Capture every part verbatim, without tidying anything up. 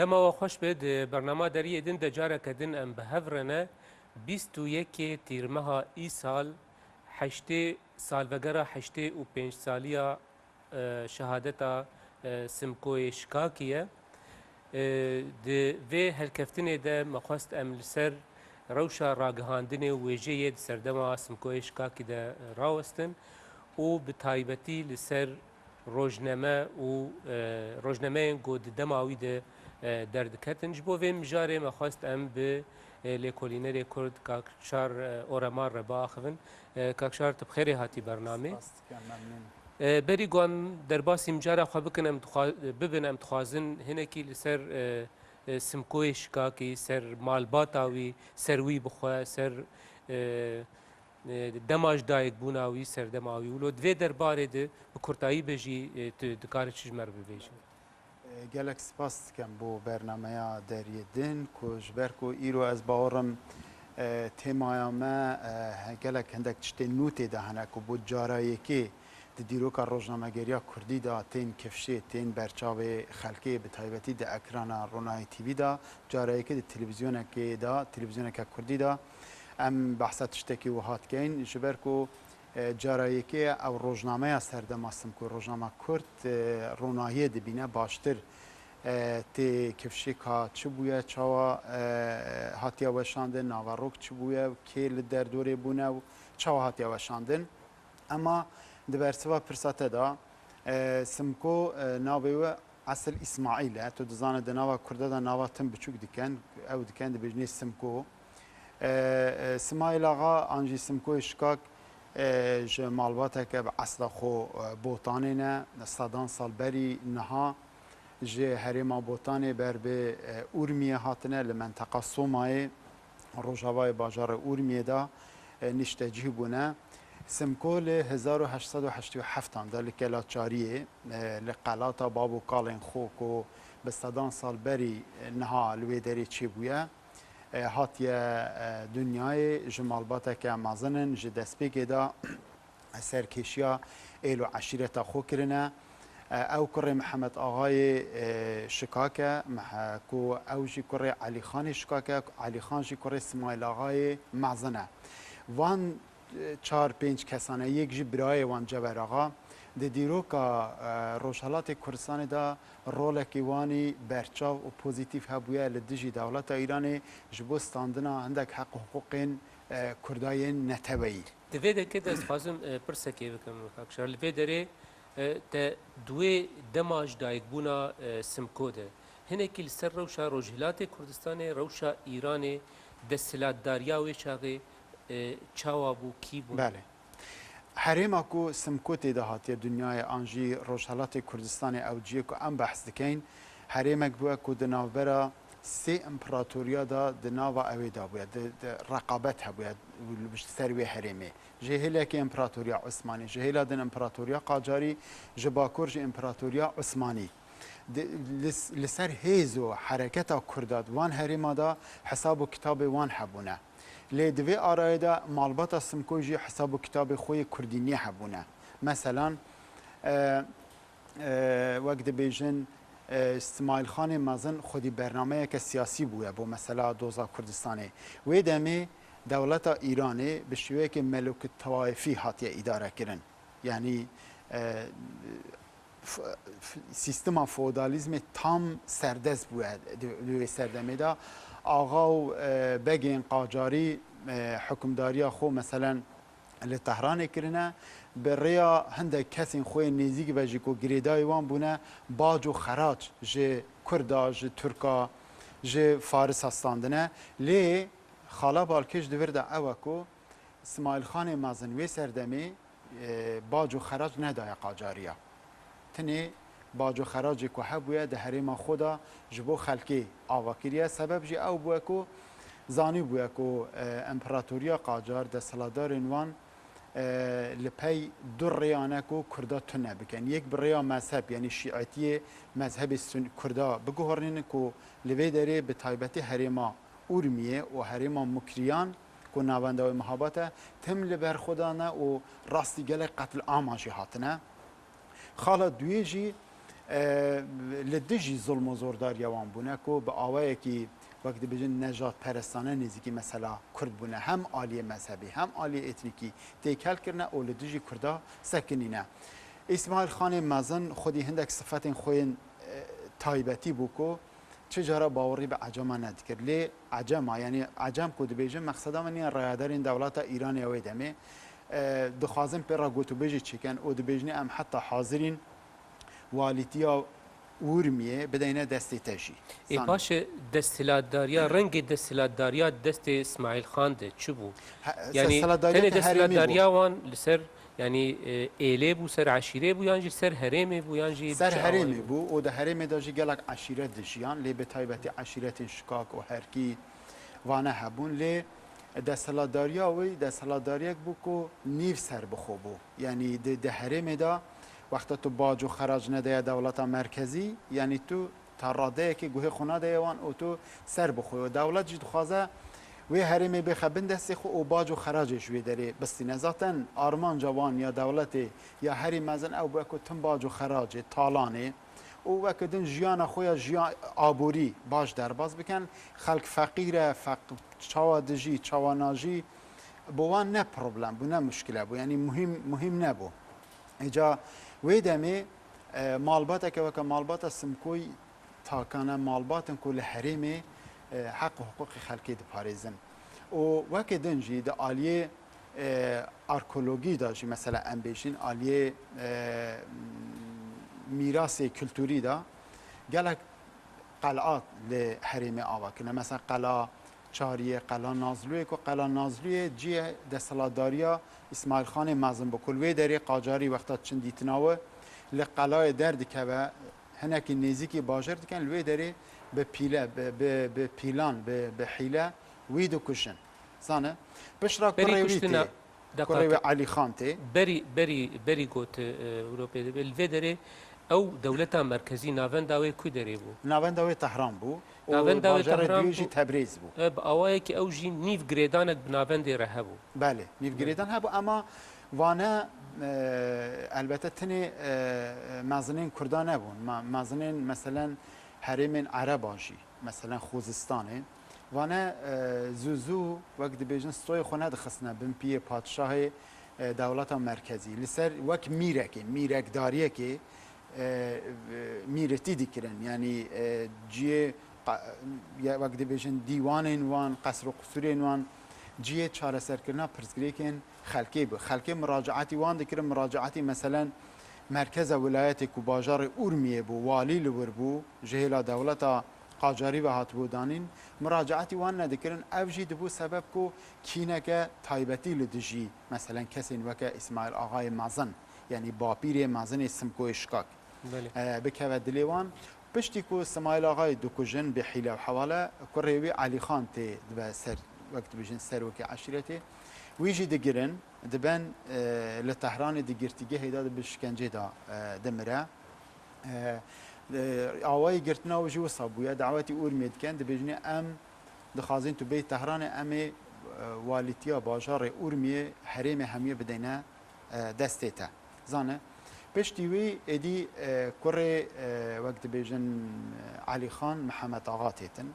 Dema we xweş be, di bernama Deriyê Din de careke din em bi hev re ne. Bîst û yekê Tîrmeha îsal heştê salvegera heştê û pênc saliya, e, şehadeta, e, Simkoyê Şikakî ye. E, di vê helkeftinê de me xwest em li ser rewşa ragihandinê û wêjeyê di serdema Simkoyê Şikakî de rawestin û bi taybetî li ser rojname û, e, rojnameyên ku di dema wî de, e, derdiketin. Ji bo vê mijarê me xwest em bi, e, lêkolînerê Kurd Kak Şar, e, Oremar re biaxivin. E, Kak Şar, tu bi xêrê hatî bernamê. Spas dikim, memnûn. E, berî ku em derbasî mijara xwe bikin, em dixwa-, bibin, em dixwazin hinekî li ser, e, e, Simkoyê Şikakî, ser malbata wî, ser wî bixwe, ser, e, e, dema ji dayikbûna wî, serdema wî. Wilo di vê derbarê de bi kurtayî be jî, e, tu dikarî çi ji me re bibêjî? E, gelek spas dikim bo bernameya Deriyê Din ku ji ber ku îro ez bawerim, e, têmaya me, e, he-, gelek hindek tiştên nû tê de hene ku bo cara yekê di dîroka rojnamegeriya kurdî de tên kifşê, tên berçavê xelkê, bi taybetî di ekrana Ronahî T V de, cara yekê di televîzyonekê de, televîzyoneke kurdî de em behsa tiştekî wiha dikeyn, ji ber ku, e, cara yekê ye ew rojnameya serdema Simko, rojnama Kurd, e, ronahiyê dibîne baştir, e, tê kifşê ka çi bûye, çawa, e, hatiye weşandin, naverok çi bûye, kê li derdorê bûne û çawa hatiye weşandin. Ema di bersiva pirsa te de, e, Simko, e, navê wê Esil Îsmaîl e. Tu dizane di nava Kurda de nava tim biçûk diken, ew diken dibêjinê Simko. E, e, Simaîl Axa an jî Simkoyê Şikak, e, ji malbateke bi esla xwe, e, Botanê ne. Sedan sal berî niha ji herêma Botanê ber bi, e, Urmiyê hatine, li menteqa Somayê, rojavayê bajarê Urmiyê de, e, niştecîh bûne. Simko li hezar û heşt sed û heştê û heft de li Kelaçariyê, e, li qelata bab û kalên xwe ku bi sedan sal berî, e, niha li wê derê çêbûye, e, hatiye, e, dinyayê, ji malbateke mezin in, ji destpêkê de serkêşiya êl û eşîreta xwe kirine. E, ew kurê Mihemed Axayê, e, Şikak e, Mihe-, ku ew jî kurê Elîxanê Şikak e, Elîxan jî kurê Simayîl Axayê mezin e. Van, e, çar pênc kesane, yek jî birayê wan Cewer Axa, di dîroka, e, Rojhelatê Kurdistanê de rolekî wanî berçav û pozîtîf hebûye li dijî dewleta Îranê ji bo standina hindek heq û hiqûqên, e, Kurda yên neteweyî. Di vê derê de ez dixwazim, e, pirsekê bikim, Kak Şar. Li vê derê, e, te di wê dema ji dayikbûna, e, Simko de hinekî li ser rewşa Rojhilatê Kurdistanê, rewşa Îranê, desthilatdariya wê çaxê, e, çawa bû, kî bûn? Belê. Herêma ku Simko tê de hatiye dinyayê an jî Rojhelatê Kurdistanê, ew cihê ku em behs dikeyn, herêmek bûye ku di navbera sê împeratoriya de di nava ewê de bûye, di, di reqabet hebûye li ser wê herêmê. Ji hêlekê împeratoriya Osmanî, ji hêla din împeratoriya Qacarî, ji bakur jî împeratoriya Osmanî. Di, li, li ser hêz û hereketa Kurda di van herêma de hesab û kitabê wan hebûne. Lê di vê arayê de malbata Simkoy jî hesab û kitabê xwe yê Kurdî nî hebûne. Meselan, e, e, wek dibêjin, e, Simayîl Xanê Mezin xwedî bernameyeke siyasî bûye bo mesela doza Kurdistanê. Wê demê dewleta Îranê bi şêweyeke melûkit tewayefî hatiye îdare kirin. Yanî, e, f-, f-, sîstema feodalîzmê tam serdest bûye di, di wê serdemê de. Axa û, e, begên qacarî, e, hukimdariya xwe, meselen, li Tehranê kirine, bi rêya hindek kesên xwe yên nêzîk ve jî ku girêdayî wan bûne, bac û xerac ji Kurda, ji Tirka, ji Farisa standine. Lê xala balkêş di vir de ew e ku Simayîl Xanê Mezin wê serdemê, e, bac û xerac nedaye qacariya. Tinê bac û xeracê ku hebûye di herêma xwe de ji bo xelkê ava kiriye. Sebeb jî ew bûye ku zanîbûye ku, e, împeratoriya qacar, desthilatdarên wan, e, li pey du rêyan e ku Kurda tune bikin. Yek bi rêya mezheb, yanî şîetiyê mezhebê Sun-, Kurda biguherînin ku li vê derê bi taybetî herêma Urmiyê û herêma Mukriyan ku navenda wê Mihabat e, tim li ber xwe dane û rastî gelek qetlîama jî hatine. Xala duyê jî, e, li dijî zulm û zordariya wan bûne ku bi awayekî, wek dibêjin, nejadperestane nêzîkî mesela Kurd bûne, hem aliyê mezhebî, hem aliyê etnîkî têkel kirine û li dijî Kurda sekinîne. Îsmaîl Xanê Mezin xwedî hindek sifetên xwe yên, e, taybetî bû ku çi cara bawerî bi Ecema nedikir. Lê Ecema, yanî Ecem ku dibêjin, mexseda min yên rayadarên dewleta Îranê ya wê demê, e, dixwazin pê re gotûbêjî çêkin û dibêjin, em heta hazirîn walîtiya Urmiyê bideyne destê te jî. Ê, Zanî. Baş e, desthilatdariya, rengê desthilatdariya destê Îsmaîl Xan de çi bû? He, Yanî desthilatdariya tenê te herêmî bû. Desthilatdariya wan li ser, yanî, e, êlê bû, ser eşîrê bû, yan jî ser herêmê bû, yan jî Ser çi herêmê awayî bû? Bû û di herêmê de jî gelek eşîret dijiyan, lê bi taybetî eşîretên Şikak û Herkî vane hebûn. Lê desthilatdariya wî desthilatdariyek bû ku nîv serbixwe bû. Yanî di, di herêmê de wexta tu bac û xerac nedaye dewleta merkezî, yanî tu ta radeyekê guhê xwe nadeye wan û tu serbixwe. Û dewlet jî dixwaze wê herêmê bêxe bin destê xwe û bac û xeracê ji wê derê bistîne. Zaten armanca wan ya dewletê ya herî mezin ew bûye ku tim bac û xeracê, talanê û weke din jiyana xwe ya jiya-, aborî baş derbas bikin. Xelk feqîr e, feq-, çawa dijî, çawa najî, bo wan ne problem bû, ne muşkile bû. Yanî muhîm, muhîm nebû. Îca wê demê, e, malbateke weke malbata Simkoyî takane malbat in ku li herêmê, e, heq û hiqûqê xelkê diparêzin. Û weke din jî di aliyê, e, arkeologî de jî, mesela em bêjin aliyê, e, mîrasê kulturî de gelek qel'a li herêmê ava kirine. Mesela qela Çariyê, qela Nazlûyê, ku qela Nazlûyê cihê desthilatdariya Îsmaîl Xanê Mezin bû, ku li wê derê qacarî wexta çin dîtina we li qelayê derdikeve, hinekî nêzîkî bajêr dikin, li wê derê bi pîle, bi, bi, bi pîlan, bi, bi hîle wî dikujin. Zane, piştre Berî kurê wî kuştina, tê, deqa kurê wî te-, Elî Xan tê. Berî, berî, berî got, e, Ewropê de, li vê derê ew dewleta merkezî navenda wê ku derê bû? Navenda wê Tehran bû û Navenda wê bajarê Tehran duyê jî bû. Tebrîz bû. E, bi awayekî ew jî nîv girêdanek bi navendê re hebû. Belê, nîv Belê. girêdan hebû, ema vane, e, elbette tinê, e, mezinên Kurda nebûn. Ma-, mezinên, meselen, herêmên Ereba jî, meselen, Xuzistanê. Vane, e, zû zû, wek dibêjin, stoyê xwe nedixistine bin piyê padşahê, e, dewleta merkezî. Li ser wek mîrekê, mîrekdariyekê, e, mîretî dikirin. Yanî, e, ciyê qa-, ya wek dibêjin dîwanên wan, qesr û qusûrên wan, ciyê çareserkirina pirsgirêkên xelkê bû. Xelkê muracaetî wan dikirin, muracaetî meselen merkeza wilayetê ku bajarê Urmiyê bû, walî li wir bû, ji hêla dewleta qacarî ve hatibû danîn, muracaetî wan nedikirin. Ev jî dibû sebeb ku kîneke taybetî li dijî, meselen, kesên weke Îsmaîl Axayê Mezin, yanî bapîrê mezinê Simkoyê Şikak, Belê. e, bikeve dilê wan. Piştî ku Simaîl Axayê dikujin bi hîle û hewale, kurê wî Elî Xan tê dibe ser, wek dibêjin, serokê eşîretê. Wî jî digirin, diben, e, li Tehranê di girtîgehê de, di bi şikencê de, e, dimire. E, e, awayî girtina wî jî wisa bûye, dawetî Urmiyê dikin, dibêjin, em dixwazin tu bêyî Tehranê, em ê, e, walîtiya bajarê Urmiyê, herêmê hemiyê bideyne, e, destê te. Zane, piştî wî êdî, e, kurê, e, wek dibêjin, e, Elî Xan, Mihemed Axa têtin.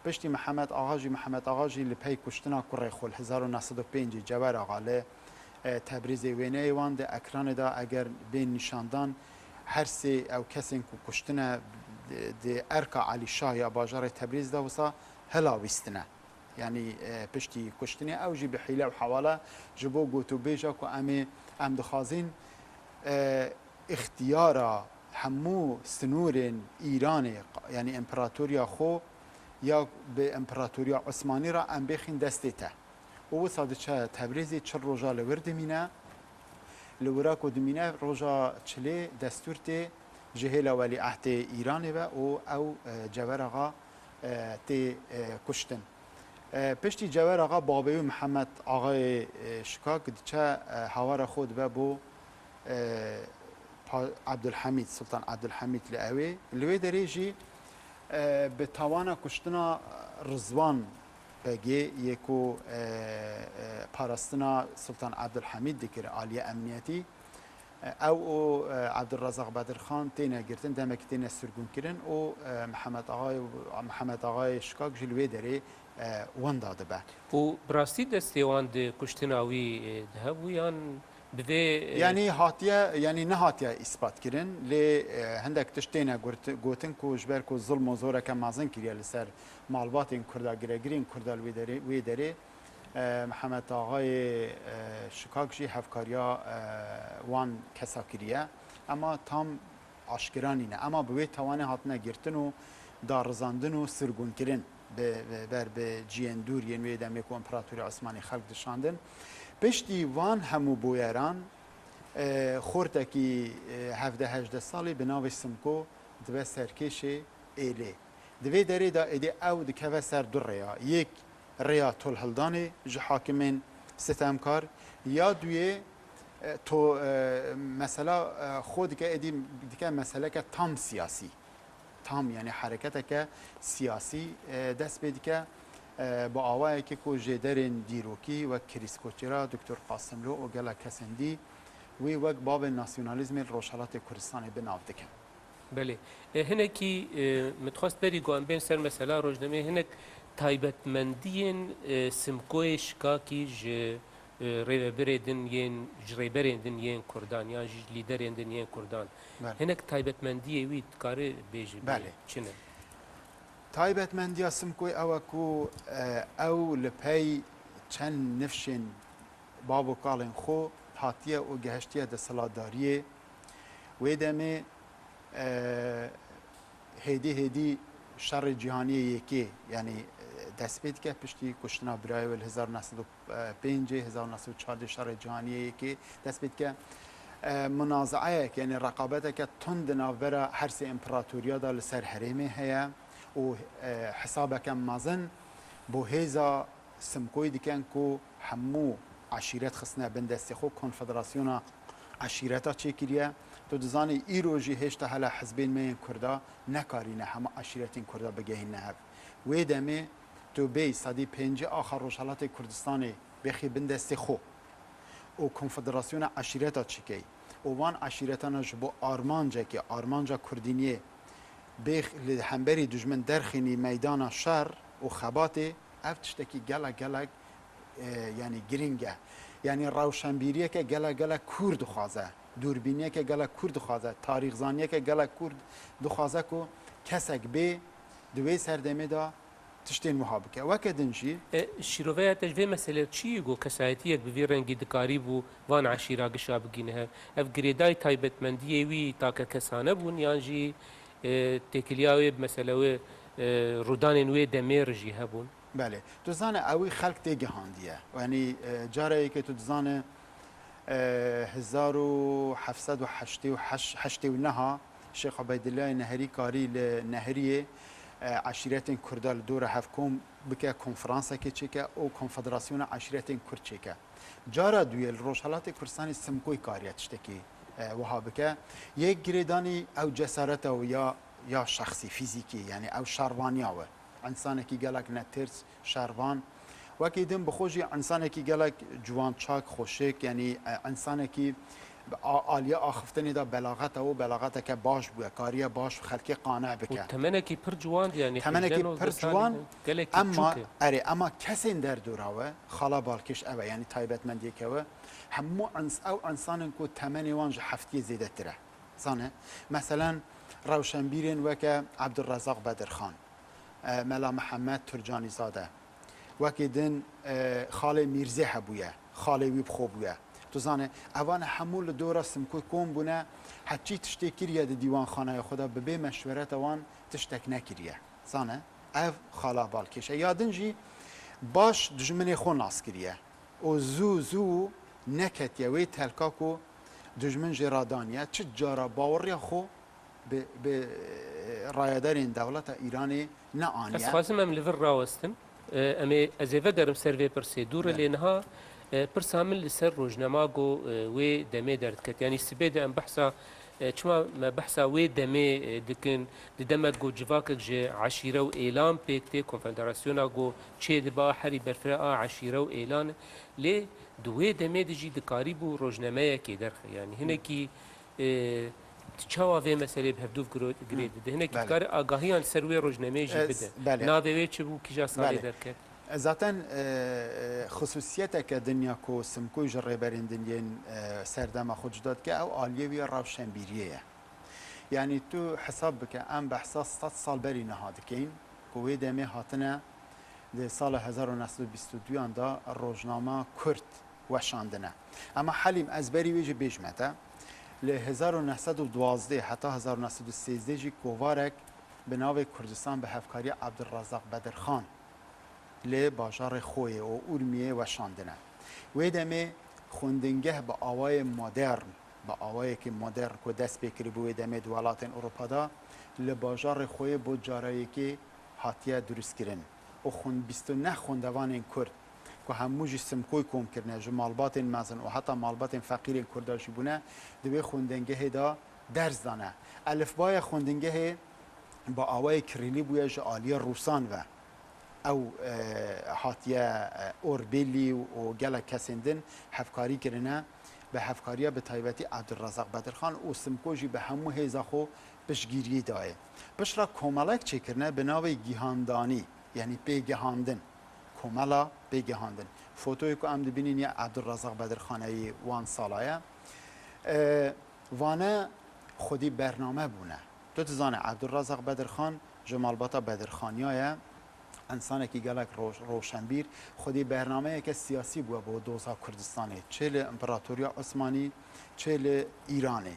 Piştî Mihemed Axa jî, Mihemed Axa jî li pey kuştina kurê xwe li hezar û neh sed û pêncî Cewer Axa li, e, Tebrîzê wêneyê wan di ekranê de eger bên nîşandan, her sê ew kesên ku kuştine di, di erka Elî Şah ya bajarê Tebrîz de wisa hilawîstine. Yanî, e, piştî kuştinê ew jî bi hîle û hewale ji bo gotûbêja ku em ê, em dixwazin, e, îxtiyara hemû sinûrên Îranê, yanî împeratoriya xwe ya bi împeratoriya Osmanî re em bêxîn destê te. Û wisa diçe Tebrîzê, çil roja li wir dimîne. Li wira ku dimîne, roja çilê destûr tê ji hêla welîehdê Îranê ve û ew, e, Cewer Axa, e, tê, e, kuştin. E, piştî Cewer Axa, babê wî Mihemed Axayê, e, Şikak diçe, e, hawara xwe dibe bo, e, Pa-, Ebdulhemîd, Sultan Ebdulhemîd li ewê. Li wê derê jî, e, bi tawana kuştina Rizwan Begê yê ku, e, e, parastina Sultan Ebdulhemîd dikir aliyê emniyetî, Ew û, e, Ebdulrezaq Bedirxan têne girtin, demekî têne sirgûnkirin û, e, Mihemed Axayê, Mihemed Axayê Şikak jî li wê derê, e, winda dibe. Û bi rastî destê wan di kuştina wî, e, de hebû yan bi vê, e, Yanî hatiye, yanî nehatiye îspat kirin, lê, e, hindek tişt têne gurt-, gotin ku ji ber ku zilm û zoreke mezin kiriye li ser malbatên Kurda, giregirên Kurda li wê derê, wê derê, e, Mihemed Axayê, e, Şikak jî hevkariya, e, wan kesa kiriye. Ema tam aşkira nîne. Ema bi wê tewanê hatine girtin û darizandin û sirgûnkirin bi, bi, ber bi cihên dûr yên wê demê ku Împeratorî Osmanî xelk dişandin. Piştî van hemû bûyeran, e, xortekî, e, hevdeh hejdeh salî bi navê Simko dibe serkêşê êlê. Di vê derê de êdî ew dikeve ser du rêya. Yek rêya tolhildanê ji hakimên sitemkar, ya duyê, e, to-, e, mesela, e, xwe dike êdî dike meseleke tam siyasî. Tam, yanî hereketeke siyasî, e, dest pê dike, e, bi awayekê ku jêderên dîrokî wek Krîs Koçera, Doktor Qasimlo û gelek kesên dî wî wek bavê nasyonalîzmê li Rojhelatê Kurdistanê bi nav dikin. Belê. E, hinekî, e, min dixwest berî ku em bên ser mesela rojnameyê, hinek taybetmendiyên, e, Simkoyê Şikakî ji, e, rêvebirê din yên, ji rêberên din yên Kurdan yan jî ji lîderên din yên Kurdan. Belê. Hinek taybetmendiyê wî dikare bêjî bê Belê. çi ne? Taybetmendiya Simkoyê ew e ku, e, ew li pey çend nifşên bav û kalên xwe hatiye û gehiştiye desthilatdariyê. Wê demê, e, hêdî hêdî şerê cîhaniyê yekê, yanî, e, dest pê dike piştî kuştina birayê wê li hezar neh sed û pêncê, hezar neh sed û çardeh şerê cîhaniyê yekê dest pê dike. E, munazaeyek, yanî reqabeteke tund di navbera her sê împeratoriya de li ser herêmê heye û, e, hesabeke mezin bo hêza Simkoyî dikin ku hemû eşîret xistine bin destê xwe, konfederasyona eşîreta çêkiriye. Tu dizanî îro jî hêşta hela hizbên me yên Kurda nekarîne hemû eşîretên Kurda bigehîne hev. Wê demê tu bêyî sedî pêncî axa Rojhelatê Kurdistanê bêxî bin destê xwe û konfederasyona eşîreta çêkey û van eşîretana ji bo armancekê, armanca kurdîniyê bêx-, li hemberî dijmin derxînî meydana şer û xebatê, ev tiştekî gelek gelek, e, yanî girîng e. Yanî rewşenbîriyeke gelek gelek kûr dixwaze, dûrbîniyeke gelek kûr dixwaze, tarîxzaniyeke gelek kûr dixwaze ku kesek bê di wê serdemê de tiştên wiha bike. Weke din jî E, şîroveya te ji vê meselê çi yî ku kesayetiyek bi vî rengî dikarîbû van eşîra gişa bigîne hev? Ev girêdayî taybetmendiyê wî takekesane bûn yan jî, e, têkiliya wê bi mesela wê, e, rûdanên wê demê re jî hebûn? Belê. Tu zane ew wî xelk tê gihandiye. Yanî, e, cara yekê tu dizane, e, hezar û heft sed û heştê û heşt, heştê û neh a Şêx Ubeydillayê Neherî karî li Neheriyê, e, eşîretên Kurda li dora hev kom bike, konferansekê çêke û Konfederasyona Eşîretên Kurd çêke. Cara duyê li Rojhelatê Kurdistanê Simkoy kariye tiştekî, e, wiha bike. Yek girêdanî ew cesareta wî ya, ya şexsî, fîzîkî, yanî ew şervaniya wî. Însanekî gelek netirs, şervan. Wekî din bi xwe jî însanekî gelek ciwan, çak, xweşik, yanî, e, însanekî a-, aliya axiftinê de belaxeta wî belaxeteke baş bûye, kariye baş xelkê qane bike. Û temenekî pir ciwan, yanî Temenekî hejden û pir deh salî ciwan, gelekî ema, çûk e. Erê, ema kesên derdora wî, xala balkêş ev e, yanî taybetmendiyeke wî, hemû ins-, ew însanên ku temenê wan ji heftiyê zêdetir e. Zane, meselen, rewşenbîrên weke Ebdulrezaq Bedirxan, e, Mela Mihemed Turcanîzade, wekî din, e, xalê Mîrzê hebûye, xalê wî bi xwe bûye. Tu zane, evan hemû li dora Simkoy kom bûne, heçî tiştê kiriye di dîwanxanaya xwe de, bi bê meşwereta wan tiştek nekiriye. Zane, ev xala balkêş e. Ya din jî baş dijminê xwe nas kiriye û zû zû neketiye wê telka ku dijmin jê radaniye, çi cara baweriya xwe bi, bi, e, rayedarên dewleta Îranê neaniye. Ez dixwazim em li vir rawestin. E, em ê, ez ê vegerim ser vê pirsê dû re, Belê. lê niha, e, pirsa min li ser rojnama ku, e, wê demê derdiket. Yanî sibê de em behsa, e, çima me behsa wê demê, e, dikin, di demek ku civakek ji eşîre û êlan pêk tê, konfederasyona ku çê diba herî berfireh a eşîre û êlan e. Lê Di wê demê de jî dikarîbû rojnameyekê derxe. Yanî hinekî, e, tu çawa vê meselê bi hevdûv giro-, girê dide? Hinekî Belê. dikare agahiyan ser wê rojnameyê jî E, bide. belê. Navê wê çi bû, kîja salê Belê. derket? E, zaten, e, e, xisûsiyeteke dinya ku Simkoy ji rêberên din yên, e, serdema xwe cuda dike, ew aliyê wî ya rewşenbîriyê ye. Yanî tu hesab bike, em behsa sed sal berî niha dikeyn, ku wê demê hatine di sala hezar û neh sed û bîst û duyan de rojnama Kurd weşandine. Ema Helîm, ez berî wê jî bêjime te, li hezar û neh sed û duwazdeh heta hezar û neh sed û sêzdeh jî kovarek bi navê Kurdistan bi hevkariya Ebdulrezak Bedirxan li bajarê Xoyê û Urmiyê weşandine. Wê demê xwendingeh bi awayê modern, bi awayekî modern ku dest pê kiribû wê demê di welatên Ewropa de, li bajarê Xoyê bo cara yekê hatiye dirustkirin û xwend-, bîst û neh xwendevanên Kurd ku hemû jî Simkoy kom kirine, ji malbatên mezin û heta malbatên feqîrên Kurda jî bûne, di wê xwendingehê de ders dane. Elifbaya xwendingehê bi awayê kirîlî bûye ji aliyê Rûsan ve. Ew, e, hatiye, e, Orbelî û gelek kesên din hevkarî kirine. Bi hevkariya bi taybetî Ebdulrezak Bedirxan û Simko jî bi hemû hêza xwe piştgiriyê dayê. Piştre komelek çêkirine bi navê Gihandanî, yanî pêgihandin. Komela pêgihandin. Fotoyê ku em dibînin ya Ebdulrezak Bedirxan e yê wan sala ye. E, vane xwedî bername bûne. Tu dizane Ebdulrezak Bedirxan ji malbata Bedirxaniya ye. Însanekî gelek roj-, roşenbîr, xwedî bernameyeke siyasî bûye bo doza Kurdistanê, çi li Împaratoriya Osmanî, çi li Îranê.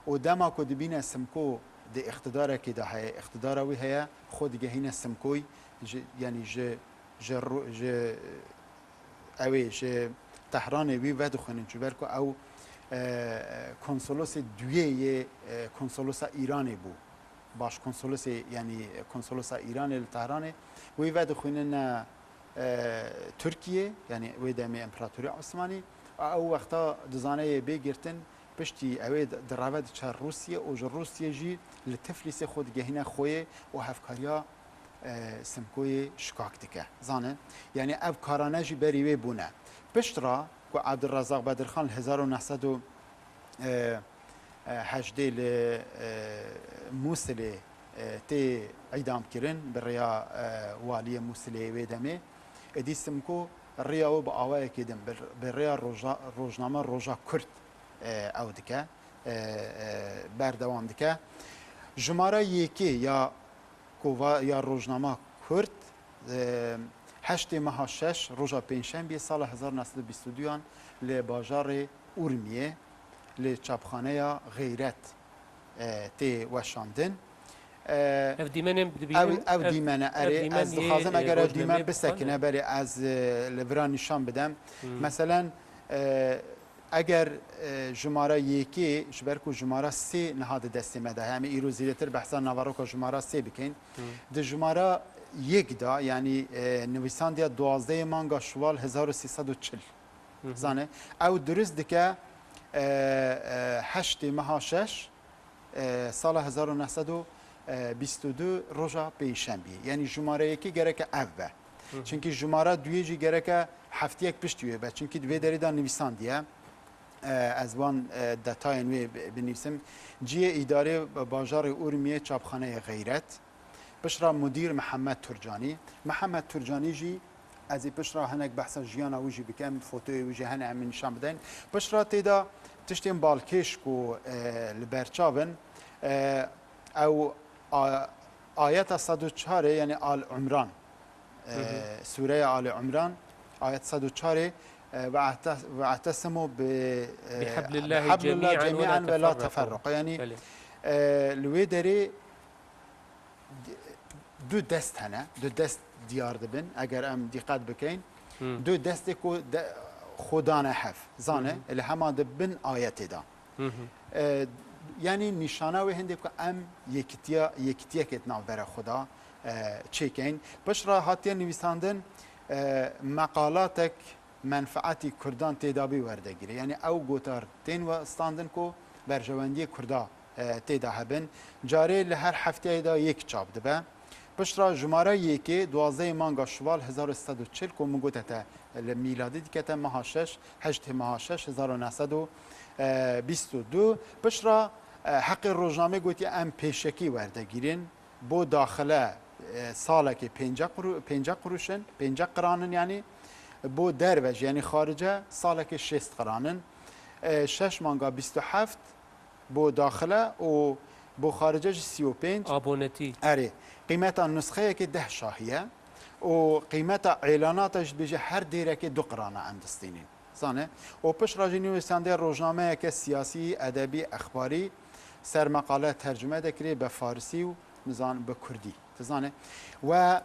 Û dema ku dibîne Simko di îqtidarekê de heye, îqtidara wî heye, xwe digehîne Simkoy, ji, yanî ji, ji ru-, ji, ew ê ji Tehranê wî vedixwînin, ji ber ku ew, e, konsolosê duyê yê, e, konsolosa Îranê bû. Başkonsolosê, yanî konsolosa Îranê li Tehranê, wî vedixwînine, e, Tirkiyê, yanî wê demê Împaratoriya Osmanî, ew wexta dizane yê bê girtin, piştî ew ê di-, direve diçe Rûsiyê û ji Rûsiyê jî li Tiflîsê xwe digehîne Xoyê û hevkariya, e, Simkoyê şikak dike. Zane, yanî ev karane jî berî wê bûne. Piştre ku Ebdulrezak Bedirxan li hezar û neh sed û, e, e, hejdê li, e, Mûsilê, e, tê îdam kirin bi rêya, e, waliyê Mûsilê wê demê. Êdî Simko rêya wê bi awayekê din, bi, bi rêya roja-, rojname Roja Kurd, e, ew dike, e, e, berdewam dike. Jimara yekê ya kova-, ya rojnama Kurd, e, heştê meha şeş, roja pêncşembiyê sala hezar neh sed û bîst û duyan li bajarê Urmiyê, li çapxaneya Xeyret, e, tê weşandin. E, Ev dîmenê dibînin, ev, ev ev, dîmene, ev erê, dîmen ez yê, dixwazim e, eger ev dîmen rojnameyê bisekine, bixwendin. Belê ez, e, li vira nîşan bidem. Hmm. Meselen, e, eger, e, jimara yekê, ji ber ku jimara sê niha di destê me de, em ê îro zêdetir behsa naveroka jimara sê bikeyn. Hmm. Di jimara yek de, yanî, e, nivîsandiya duwazdehê manga Şuwal hezar û sê sed û çil. Hı hı. Zane, ew dirust dike, e, e, heştê meha şeş, e, sala hezar û neh sed û bîst û du roja pêncşembiyê. Yanî jimare yekê gereke ev be. Hı hı. Çimkî jimara duyê jî gereke heftiyek piştî wê be. Çimkî di vê derê de nivîsandiye. E, ez wan, e, detayên wê bi-, binivîsim. Cihê îdarê bajarê Urmiyê çapxaneyê Xeyret. Piştre mudîr Mihemed Turcanî. Mihemed Turcanî jî, ez ê piştre hinek behsa jiyana wî jî bikem, fotoyê wî jî hene em ê nîşan bideyn. Piştre tê de tiştên balkêş ku, e, li ber çav in, e, ew a-, ayeta sed û çarê, yanî Al Umran, e, Hı hı. Sûreya Ali Umran, ayet sed û çarê, e, "Ve ahte-, ve ahtesimu bi, e, Bihablillahi bihablillahi cemi'an ve cemi'an la ve la teferruqu." teferruqu. Yanî, Belê. e, li wê derê du dest hene, du dest diyar dibin, eger em dîqet bikeyn. Hmm. Du destê ku de-, xwe dane hev, zane, Hı hı. li hema di bin ayetê de. Hı hı. E, yanî nîşana wê hindê ku em yekitiya, yekitiyekê di navbera xwe de, e, çêkeyn. Piştre hatiye nivîsandin, e, meqalatek menfeetî Kurdan tê de bî werdegirê. Yanî ew gotar tên we standin ku berjewendiyê Kurda, e, tê de hebin. Carê li her hefteyê de yek çap dibe. Piştre jimara yekê duwazdehê manga Şuval hezar û sed û çil ku min gote te li mîladî dikete meha şeş, heştê meha şeş hezar û neh sed û bîst û du. Piştre, e, heqê rojnamê gotiye em pêşekî werdegîrin. Bo daxile, e, salekê pênce quru-, pênce quruşin, pênce qiranin yanî. Bo derve jî yanî xarice salekê şêst qiranin. E, şeş manga bîst û heft bo daxile û bo xarice jî sî û pênc. Abonetî. Erê. Qîmeta nusxeyekê deh şahî ye û qîmeta îlanata jî dibêje her dêrekê du qirana em distînin. Zane. Û piştre jî nivîsandê rojnameyeke siyasî, edebî, exbarî, ser meqale tercume dekirê be farisî û nizan bi kurdî. Tu zane. We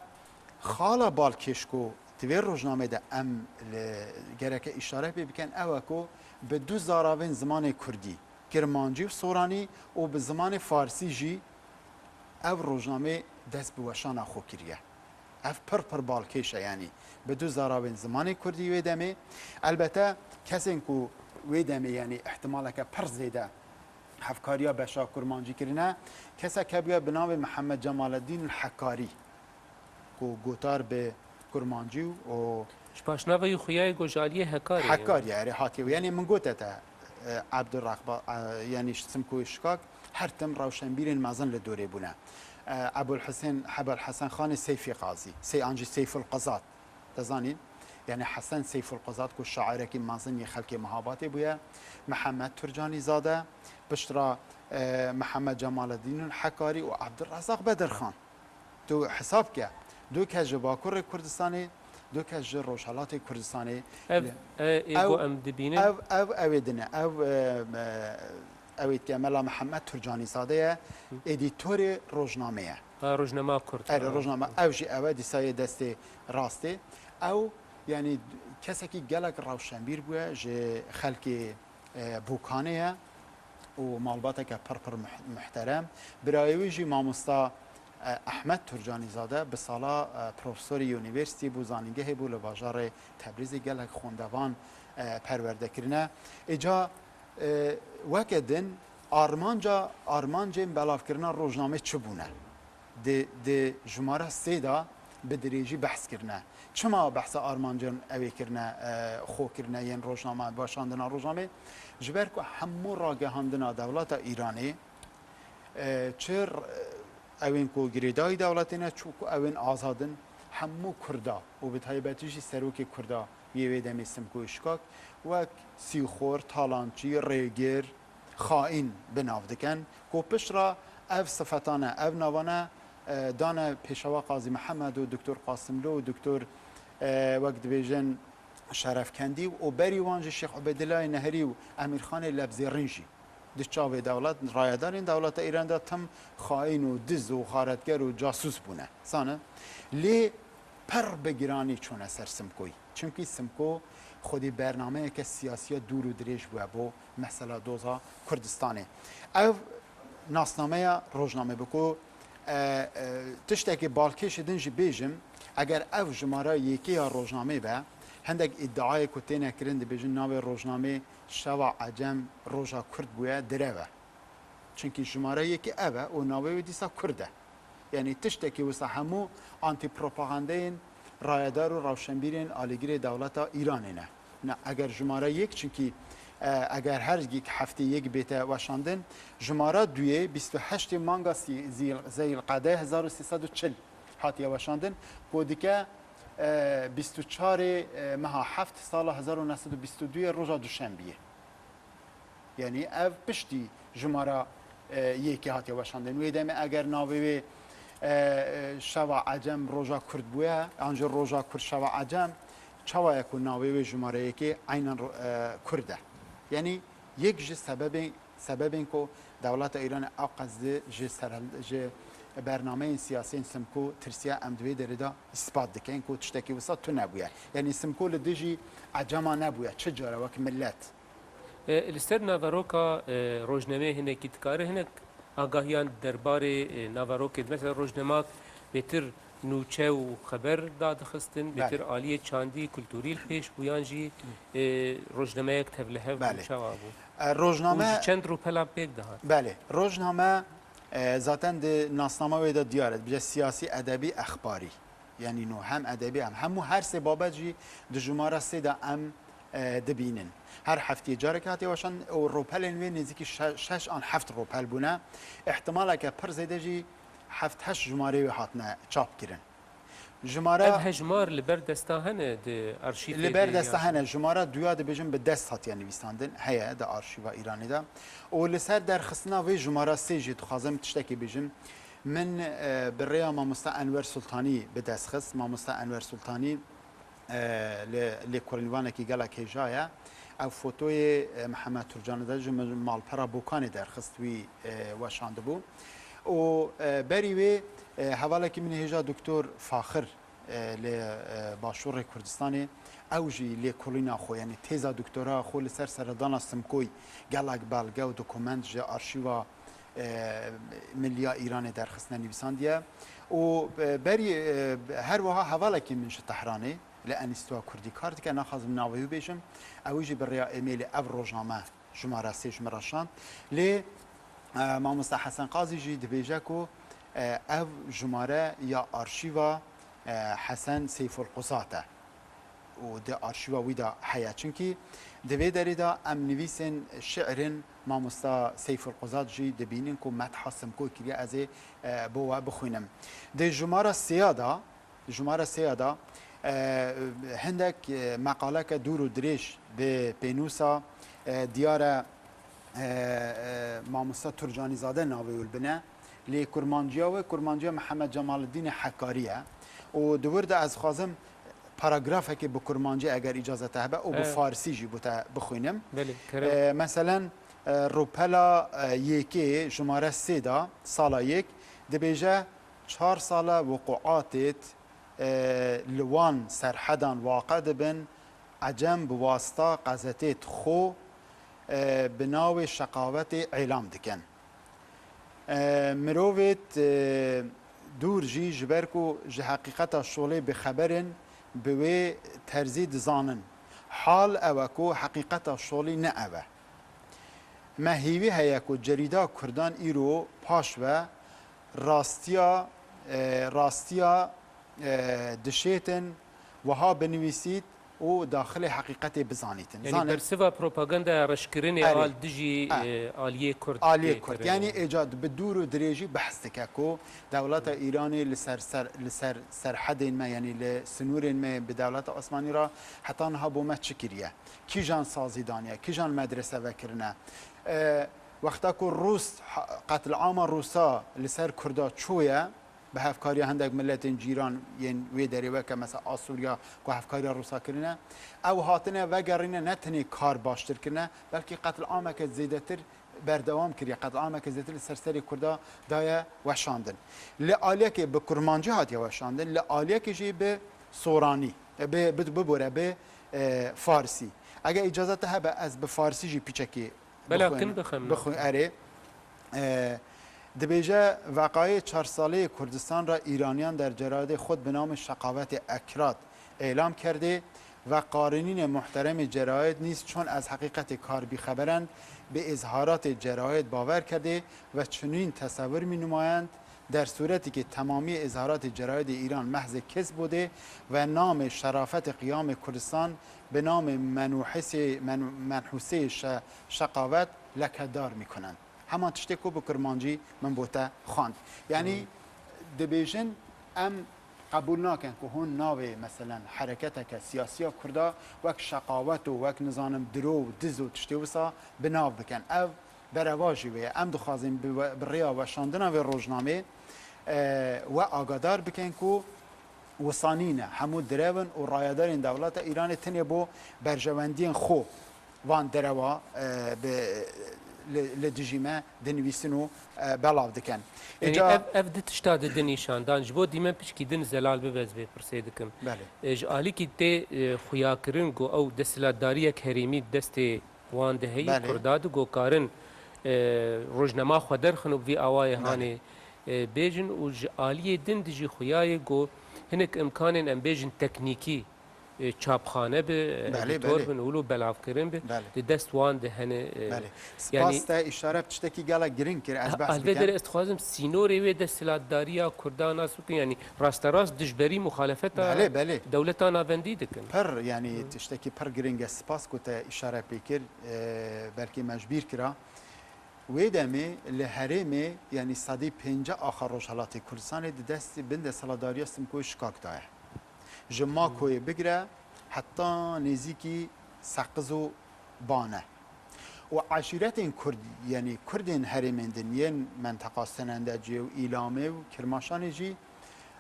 xala balkêş ku di vê rojnamê de em li gereke îşare pê bikin, ew e ku bi du zaravên zimanê kurdî, kirmancî û soranî û bi zimanê farsî jî ev rojnamê dest bi weşana xwe kiriye. Ev pir pir balkêş e, yanî bi du zaravên zimanê kurdî wê demê. Elbete kesên ku wê demê, yanî ihtimaleke pir zêde hevkariya beşa kurmancî kirine, kesek hebûye bi navê Mihemed Cemaleddîn Hekarî, ku gotar bi kurmancî û Ji paşnavê wî xuya yê ku ji aliyê Hekarê ye. Hekarê ye, erê, hatiye. Yanî min gote te, e, Abdurrahba-, e, yanî Simkoyê Şikak her tim rewşenbîrên mezin li dorê bûne. E, Ebul Husên, Hebel Hesen Xanê Seyfî Qazî, Sey-, an jî Seyful Qizat. Te zanîn? Yanî Hesen Seyful Qizat ku şairekî mezin yê xelkê Mehabatê bûye, Mihemed Turcanîzade, piştre, e, Mihemed Cemaleddînul Hekarî û Abdurrezaq Bedirxan. Tu hesab ke, du kes ji Bakurê Kurdistanê, du kes ji Rojhelatê Kurdistanê. Ev, Li-, e, ê ew, ku em dibînin? Ev, ev, ew ê din e. Ev, e, me, ew ê dike Mela Mihemed Turcanîzade ye, Hı. edîtorê rojnamê ye. Ha, rojnama Kurd. Erê, Ha. rojnama, ew jî ew e, dîsa yê destê rastê. Ew, yanî, kesekî gelek rewşenbîr bûye, ji xelkê, e, Bokanê ye û malbateke pir pir muh-, muhterem. Birayê wî jî mamosta, e, Ehmed Turcanîzade bi sala, e, profesorê unîversîtî bû, zanîngehê bû li bajarê Tebrîzê, gelek xwendevan, e, perwerde kirine. Îca, e, weke din armanca, armancên belavkirina rojnamê çi bûne? Di, di jimara sê de bi dirêjî behs kirine. Çima behsa armancên ew ê kirine, e, xwe kirine yên rojnama, başandina rojnamê? Ji ber ku hemû ragihandina dewleta Îranê, e, çi r-, ewên ku girêdayî dewletê ne, çi ku ewên azad in, hemû Kurda û bi taybetî jî serokê Kurda yê wê demê Simkoyê Şikak wek sîxor, talançî, rêgir, xaîn bi nav dikin, ku piştre ev sifetane, ev navane, e, dane Pêşewa Qazî Mihemed û Doktor Qasimlo û Doktor, e, wek dibêjin Şerefkendî û berî wan jî Şêx Ubeydillayê Nehrî û Emîrxanê Lebzêrîn jî di çavê dewlet, rayedarên dewleta Îran de tim xaîn û diz û xaretger û casûs bûne. Zane, lê pir bi giranî çûne ser Simkoyî. Çimkî Simko xwedî bernameyeke siyasiya dûr û dirêj bûye bo mesela doza Kurdistanê. Ev nasnameya rojnamê bi ku, e, e, tiştekî balkêşê din jî bêjim, eger ev jimara yekê ya rojnamê be, hindek îdiayê ku têne kirin dibêjin navê rojnamê Şeva Ecem Roja Kurd bûye, direv e. Çimkî jimara yekê ev e û navê wê dîsa Kurd e. Yanî tiştekî wisa hemû antîpropagandeyên rayedar û rewşenbîrên alîgirê dewleta Îranê ne. Na, eger jimara yek, çimkî, e, eger her yek heftê yek bête weşandin, jimara duyê bîst û heştê manga sî-, zîl-, Zeyl Qedê hezar û sê sed û çil hatiye weşandin, ku dike, e, bîst û çarê, e, meha heft sala hezar û neh sed û bîst û duyê roja Duşenbiyê. Yanî ev piştî jimara, e, yekê hatiye weşandin. Wê demê eger navê wê, e, e, Şeva Ecem Roja Kurd bûye, an jî Roja Kurd Şeva Ecem, çawa ye ku navê wê jimara yekê eynen ro-, e, Kurd e? Yanî yek ji sebebên, sebebên ku dewleta Îranê ew qesdî ji serhil-, ji bernameyên siyasiyên Simko tirsiya, em di vê derê de îspat dikin ku tiştekî wisa tune bûye. Yanî Simko li dijî Ecema nebûye, çi cara wek milet. E, li ser naveroka, e, rojnameyê hinekî dikare hinek agahiyan derbarê, e, naverokê, mesela rojnemak bêtir nûçe û xeber dadixistin, bêtir Belê. aliyê çandî, kulturî li pêş bû, yan jî, e, rojnameyek tevlihev bû, Belê. çawa bû? E, rojname Û ji çend rûpela pêk dihat? Belê. Rojname, E, zaten di nasnama wê de diyar e, dibêje siyasî, edebî, exbarî. Yanî no hem edebî hem hemû her sê babet jî di jumara sê de em, e, dibînin. Her heftiyê careke hatiye weşan û ropelên wê nêzîkî şe-, şeş an heft ropel bûne. Îhtimaleke pir zêde jî heft heşt jumarê wê hatine çap kirin. Jumara Ev hejmar li ber desta hene di arşîvê Li ber de desta yan? Hene. Jumara duya dibêjin bi dest hatiye nivîsandin. Heye di arşîva Îranê de. Û li ser derxistina vê jumara sê jî dixwazim tiştekî bêjim. Min, e, bi rêya mamosta Enwer Sultanî bi dest xist. Mamosta Enwer Sultanî, e, li, lêkolînvanekî gelek hêja ye. Ev fotoyê, e, Mihemed Turcanî de ji min malpera Bokanê derxist, wî, e, weşandibû. Û, e, berî wê, e, hevalekî min hêja Doktor Faxir, e, li, e, Başûrê Kurdistanê, ew jî lêkolîna xwe, yanî têza doktora xwe li ser seredana Simkoy gelek belge û dokument ji arşîva, e, Milliya Îranê derxistine nivîsandiye. Û, e, berî, e, her wiha hevalekî min ji Tehranê li Enstîtuya Kurdî kar dike, naxwazim navê wî bêjim, ew jî bi rêya emailê ev rojname jumara sê ji min re şand. Lê, e, mamosta Hesen Qazî jî dibêje ku, e, ev jumare ya arşîva, e, Hesen Seyful Quzat e. Û di arşîva wî de heye. Çimkî di vê derê de em nivîsên şi'rên mamosta Seyful Quzat jî dibînin ku metha Simkoy kiriye, ez ê, e, bo we bixwînim. Di jumara sêya de, jumara sêya de, e, hindek, e, meqaleke dûr û dirêj bi pênûsa, e, diyar e, e, e, mamosta Turcanîzade navê wî bine. Lê kurmanciya wê, kurmanciya Mihemed Cemaleddînê Hekarî ye. Û di wir de ez dixwazim paragrafekê bi kurmancî, eger îcazet te hebe, û bi Evet. farsî jî bo te bixwînim. Belê, kerem. E, meselen, e, rûpela, e, yekê, jumare sê de, sala yek, dibêje, çar sal e wuquatêt, e, li wan serhedan waqe dibin, ecem bi wasta qezetêt xwe, e, bi navê şeqavetê êlam dikin. E, mirovêt, e, dûr jî ji ber ku ji heqîqeta şolê bi xeber in, bi wê terzî dizanin. Hal ew e ku heqîqeta şolî ne ev e. Me hêvî heye ku cerîda Kurdan îro paş ve rastiya, e, rastiya, e, dişêtin, wiha binivîsît û daxilê heqîqetê bizanîtin. Yanî Zanê- bersiva propagandaya reşkirinê Erê. al dijî, Erê. e, aliyê Kurd Aliyê tê Kurd. kirin. Yanî êca bi dûr û dirêjî behs dike ku dewleta Îranê li ser, ser, li ser serhedên me, yanî li sinûrên me bi dewleta Osmanî re heta niha bo me çi kiriye? Kîjan sazî daniye? Kîjan medrese vekirine? E, wexta ku Rûs, ha-, qetlîama Rûsa li ser Kurda çûye, bi hevkariya hindek miletên cîran yên wê derê weke mesela Asûriya ku hevkariya Rûsa kirine, ew hatine vegerîne ne tenê kar baştir kirine, belkî qetlîameke zêdetir berdewam kiriye, qetlîameke zêdetir li ser serê Kurda daye weşandin. Li aliyekê bi kurmancî hatiye weşandin, li aliyekê jî bi soranî, e, bi, bi, bibore bi, e, farsî. Eger îcazet te hebe, ez bi farsî jî piçekî Bela bixwînim. kin bixwînim. Bixwî-, erê. E, dibêje, veqayê çar saleyê Kurdistan re Îraniyan der cerayedê xwe bi namê Şeqavetê Ekrat êlam kerdê. Veqarinînê muhteremê cerayed nîz çon ez heqîqetê kar bî xeberen bi îzharatê cerayed bawer kerdê ve çunîn tesewir mî numayend, der sûretikê temamiyê îzharatê cerayedê Îran mehzê kesb bûdê ve namê şerafetê qiyamê Kurdistan bi namê menûhisê, menû-, menhûseyê şe-, şeqavet lekedar mî kunend. Heman tiştê ku bi kurmancî min bo te xwend. Yanî Hmm. dibêjin, em qebûl nakin ku hûn navê, meselen, hereketeke siyasiya Kurda wek şeqawet û wek, nizanim, diro û diz û tiştê wisa bi nav bikin. Ev berevajî wê ye. Em dixwazin bi we-, bi rêya weşandina vê rojnamê, e, we agadar bikin ku wisa nîne. Hemû direw in û rayedarên dewleta Îranê tenê bo berjewendiyên xwe van derewa, e, bi, li, li dijî me dinivîsin û, e, belav dikin. Yanî Îca ev, ev di tişta di din nîşan dan. Ji bo dîmen piçkî din zelal bibe, ez vê pirsê dikim. Belê. E, ji alîkî tê, e, xuyakirin ku ew desthilatdariyek herêmî destê wan de heyî, Belê. Kurda di ku karin, e, rojnama xwe derxin û bi vî awayê Belê. hanê, e, bêjin û ji aliyê din dijî xuyayê ku hinek imkanên, em bêjin, teknîkî, e, çapxane bi, e, Belê, edîtor belê. bin, wilo belavkirin bi, Belê. di dest wan de hene, e, Belê. Spas yanî te îşare bi tiştekî gelek giring kir, ez behs Alvê bikim. Dere ez dixwazim sînorê wê desthilatdariya Kurdan nas bikin, yanî rasterast dijberî muxalefeta Belê, belê. dewleta navendî dikin. Pir, yanî Hı. tiştekî pir giring e, spas ku te îşare pê kir, e, belkî me ji bîr kira. Wê demê li herêmê, yanî sedî pêncî axa Rojhelatê Kurdistanê di destê bin desthilatdariya Simkoyê şikak daye. Ji Makoyê bigire heta nêzîkî Seqiz û Bane. Û eşîretên Kurd, yanî Kurdên herêmên din yên menteqa Sinendecê û Îlamê û Kirmaşanê jî